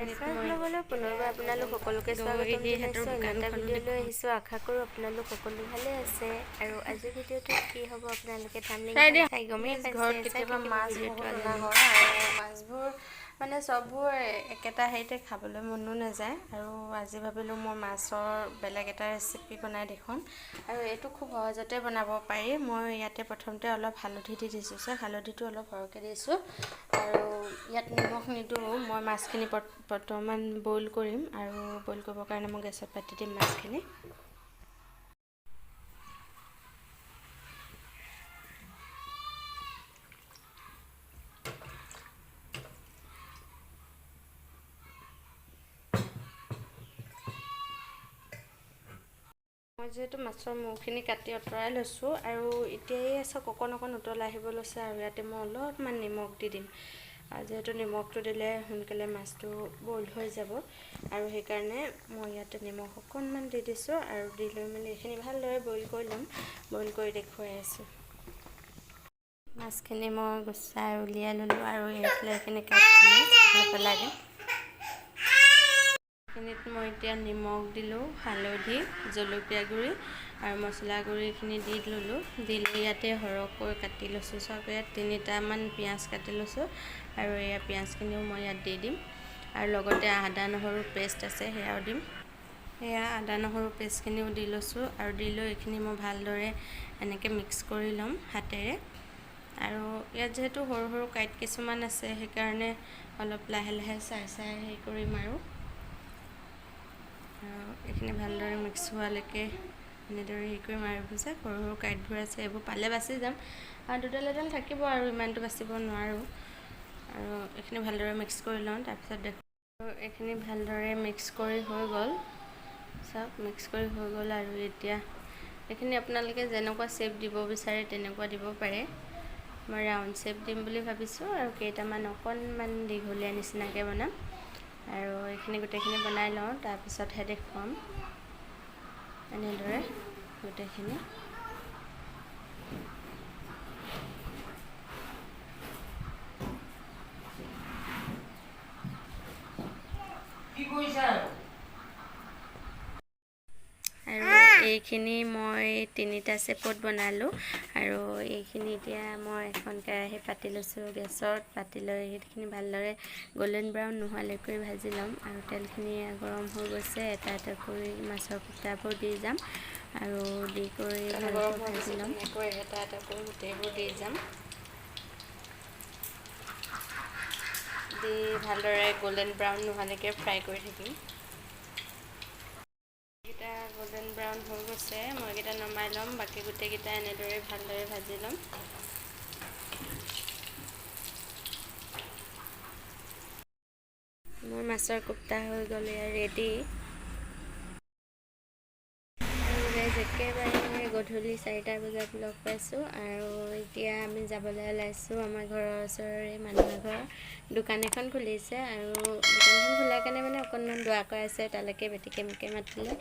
এইখিনিত মই ব্লগলৈ পুনৰবাৰ আপোনালোক সকলোকে গৈ স্বাগতম সিহঁতৰ জনাইছোঁ। অন্য এটা দোকানখনো ভিডিঅ' লৈ দেখুৱাম। আহিছোঁ। আশা কৰোঁ আপোনালোক সকলো ভালে আছে। আৰু আজিৰ ভিডিঅ'টোত কি হ'ব, আপোনালোকে চাই থাম্বনেইলখন দিয়া। চাই গমেই পাইছে। ঘৰত চাই কেতিয়াবা থাকিব মাছ ভিডিঅ'টো বহুত অনা আগলৈ। হয় আৰু মাছবোৰ মানে চববোৰ একেটা হেৰিতে খাবলৈ মনো নাযায়। আৰু আজি ভাবিলোঁ মই মাছৰ বেলেগ এটা ৰেচিপি বনাই দেখুৱাম আৰু এইটো খুব সহজতে বনাব পাৰি। মই ইয়াতে প্ৰথমতে অলপ হালধি দি দিছোঁ। চাওক, হালধিটো অলপ সৰহকৈ দিছোঁ আৰু ইয়াত নিমখ নিদিওঁ। মই মাছখিনি বৰ্তমান বইল কৰিম আৰু বইল কৰিবৰ কাৰণে মই গেছত পাতি দিম মাছখিনি। মই যিহেতু মাছৰ মূৰখিনি কাটি আঁতৰাই লৈছোঁ আৰু এতিয়াই চাওক, অকণ অকণ উতল আহিব লৈছে আৰু ইয়াতে মই অলপমান নিমখ দি দিম। যিহেতু নিমখটো দিলে সোনকালে মাছটো বইল হৈ যাব আৰু সেইকাৰণে মই ইয়াতে নিমখ অকণমান দি দিছোঁ আৰু দি লৈ মেলি এইখিনি ভালদৰে বইল কৰি ল'ম। বইল কৰি দেখুৱাই আছোঁ। মাছখিনি মই গুচাই উলিয়াই ল'লোঁ আৰু এইফালে এইখিনি কাঠখিনি পেলাই দিম। এইখিনিত মই এতিয়া নিমখ দিলোঁ, হালধি, জলকীয়া গুড়ি আৰু মছলা গুড়িখিনি দি ল'লোঁ। দি লৈ ইয়াতে সৰহকৈ কাটি লৈছোঁ। চাওক, ইয়াত 3টামান পিঁয়াজ কাটি লৈছোঁ আৰু এয়া পিঁয়াজখিনিও মই ইয়াত দি দিম আৰু লগতে আদা নহৰু পেষ্ট আছে, সেয়াও দিম। সেয়া আদা নহৰু পেষ্টখিনিও দি লৈছোঁ আৰু দি লৈ এইখিনি মই ভালদৰে এনেকৈ মিক্স কৰি ল'ম হাতেৰে। আৰু ইয়াত যিহেতু সৰু সৰু কাঁইট কিছুমান আছে, সেইকাৰণে অলপ লাহে লাহে চাই চাই হেৰি কৰিম। আৰু এইখিনি ভালদৰে মিক্স হোৱালৈকে এনেদৰে হেৰি কৰিম। আৰু এইবোৰ যে সৰু সৰু কাঁইটবোৰ আছে, এইবোৰ পালে বাচি যাম আৰু দুডাল এডাল থাকিব আৰু ইমানটো বাচিব নোৱাৰোঁ। আৰু এইখিনি ভালদৰে মিক্স কৰি লওঁ, তাৰপিছত দেখোঁ। এইখিনি ভালদৰে মিক্স কৰি হৈ গ'ল। চাওক, মিক্স কৰি হৈ গ'ল। আৰু এতিয়া এইখিনি আপোনালোকে যেনেকুৱা শ্বেপ দিব বিচাৰে তেনেকুৱা দিব পাৰে। মই ৰাউণ্ড শ্বেপ দিম বুলি ভাবিছোঁ আৰু কেইটামান অকণমান দীঘলীয়া নিচিনাকৈ বনাম। আৰু এইখিনি গোটেইখিনি বনাই লওঁ, তাৰপিছতহে দেখুৱাম। এনেদৰে গোটেইখিনি। কি কৰিছা? আৰু এইখিনি মই তিনিটা শ্বেপত বনালোঁ। আৰু এইখিনি এতিয়া মই এখন কেৰাহী পাতি লৈছোঁ গেছত। পাতি লৈ এইখিনি ভালদৰে গল্ডেন ব্ৰাউন নোহোৱালৈকে ভাজি ল'ম। আৰু তেলখিনি গৰম হৈ গৈছে। এটা এটা কৰি মাছৰ কুটাবোৰ দি যাম আৰু দি কৰি তেল ভালকৈ গৰম হৈ ভাজি গৈছে। ল'ম। তেনেকৈ এটা এটা কৰি গোটেইবোৰ দি যাম। দি ভালদৰে গল্ডেন ব্ৰাউন নোহোৱালৈকে ফ্ৰাই কৰি থাকিম। এইকেইটা গল্ডেন ব্ৰাউন হৈ গৈছে, মই এইকেইটা নমাই ল'ম। বাকী গোটেইকেইটা এনেদৰে ভালদৰে ভাজি ল'ম। মোৰ মাছৰ কোপ্তা হৈ গ'ল, এয়া ৰেডি। আৰু গাইজ, একেবাৰে গধূলি 4টা বজাত লগ পাইছোঁ। আৰু এতিয়া আমি যাবলৈ ওলাইছোঁ। আমাৰ ঘৰৰ ওচৰৰে মানুহ এঘৰ দোকান এখন খুলিছে আৰু দোকানখন খোলাৰ কাৰণে মানে অকণমান দোৱা কৰাইছে। তালৈকে বেটিকে মোকে মাতিলে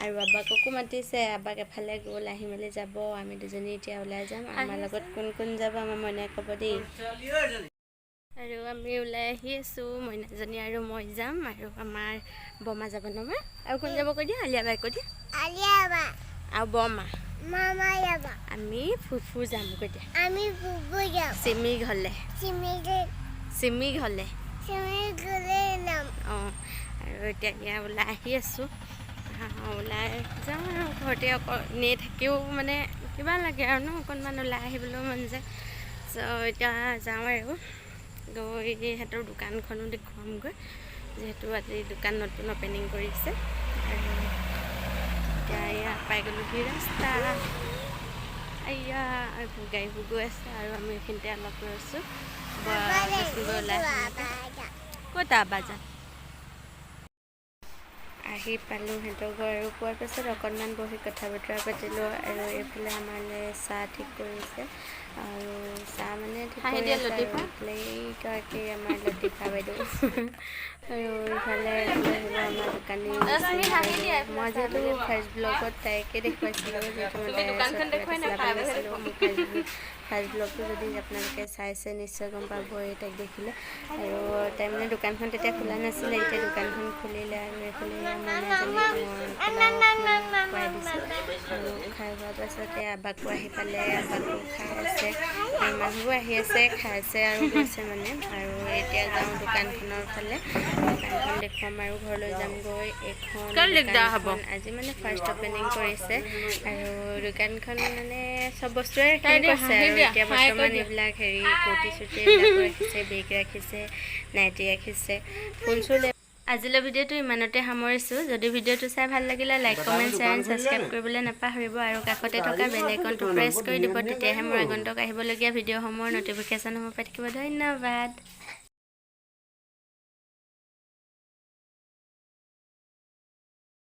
আৰু আব্বাককো মাতিছে। আব্বাক এফালে গ'ল, আহি মেলি যাব। আমি দুজনী এতিয়া ওলাই যাম। আমাৰ লগত কোন কোন যাব, আমাৰ মইনাই ক'ব দেই। আৰু আমি ওলাই আহি আছোঁ। মইনাজনী আৰু মই যাম আৰু আমাৰ বৰমা যাব নহয়। আৰু কোন যাব কৈ দিয়া। আলিয়া বাই কৈ দিয়া। আলিয়াবা। আৰু বৰমা। মামা যাব। আমি ফুফু যাম কৈ দিয়া। আমি ফুফু যাম। চিমি ঘৰলে। চিমি। চিমি ঘৰলে। চিমি গ'লে যাম। অঁ, আৰু এতিয়া এয়া ওলাই আহি আছোঁ। ওলাই যাওঁ আৰু ঘৰতে অকল এনেই থাকিও মানে কিবা লাগে আৰু ন, অকণমান ওলাই আহিবলৈও মন যায়। চ' এতিয়া যাওঁ আৰু গৈ সিহঁতৰ দোকানখনো দেখুৱামগৈ, যিহেতু আজি দোকান নতুন অ'পেনিং কৰিছে। আৰু এতিয়া এয়া পাই গ'লোহি ৰাস্তা। এয়া এইবোৰ গাড়ীবোৰ গৈ আছে আৰু আমি এইখিনিতে অলপ ৰৈছোঁ। বেছিকৈ ওলাই। ক'ত আবা যাম। আহি পালোঁ সিহঁতৰ ঘৰ আৰু পোৱাৰ পাছত অকণমান বহি কথা বতৰা পাতিলোঁ। আৰু এইফালে আমালৈ চাহ ঠিক কৰিছে। আৰু চাহ মানে ঠিক হাঁহি কৰি দিয়া আছে। আৰু লতিফা। এইফালে এইগৰাকী আমাৰ লতিফা বাইদেউ আৰু ইফালে আহিব আমাৰ দোকানী। ৰশ্মি, হাঁহি দিয়া এইফালে। মই যিহেতু ফাৰ্ষ্ট ব্লগত তাইকে দেখুৱাইছিলোঁ, যিহেতু মই তুমি তাইৰ দোকানখন ওচৰত দেখুৱাই কিবা এটা নাপায়, চিলাব গৈছিলোঁ। মোৰ ফাৰ্ষ্ট ব্লগটো যদি আপোনালোকে চাইছে, নিশ্চয় গম পাব এই তাইক দেখিলে। আৰু তাই মানে দোকানখন তেতিয়া খোলা নাছিলে, এতিয়া দোকানখন খুলিলে। আৰু এইফালে মইনাজনীক মই পোলাও অকণমান খুৱাই দিছোঁ। আৰু খাই হোৱাৰ পাছতে আবাকো আহি পালে, আবাকো খাই আছে। এই মানুহবোৰ আহি আছে, খাই আছে আৰু গৈছে মানে। আৰু এতিয়া যাওঁ দোকানখনৰ ফালে, দোকানখন দেখুৱাম আৰু ঘৰলৈ যামগৈ। এইখন কিয় দিগদাৰ হ'ব? দোকানখন আজি মানে ফাৰ্ষ্ট অপেনিং কৰিছে আৰু দোকানখন মানে চব বস্তুৱে তাই ৰাখিম দিয়া, কৈছে। হাঁহি আৰু দিয়া, এতিয়া হাই কৈ বৰ্তমান দিয়া। এইবিলাক হেৰি কুৰ্তি চুৰ্তি এইবিলাকো ৰাখিছে, বেগ ৰাখিছে, নাইটি ৰাখিছে, ফুল চুল। আজিলৈ ভিডিঅ'টো ইমানতে সামৰিছোঁ। যদি ভিডিঅ'টো চাই ভাল লাগিলে, like, comment, share and subscribe কৰিবলৈ নাপাহৰিব আৰু কাষতে থকা বেল আইকনটো প্ৰেছ কৰি দিব। তেতিয়াহে মোৰ আগন্তুক আহিবলগীয়া ভিডিঅ'সমূহৰ ন'টিফিকেশ্যনসমূহ পাই থাকিব। ধন্যবাদ।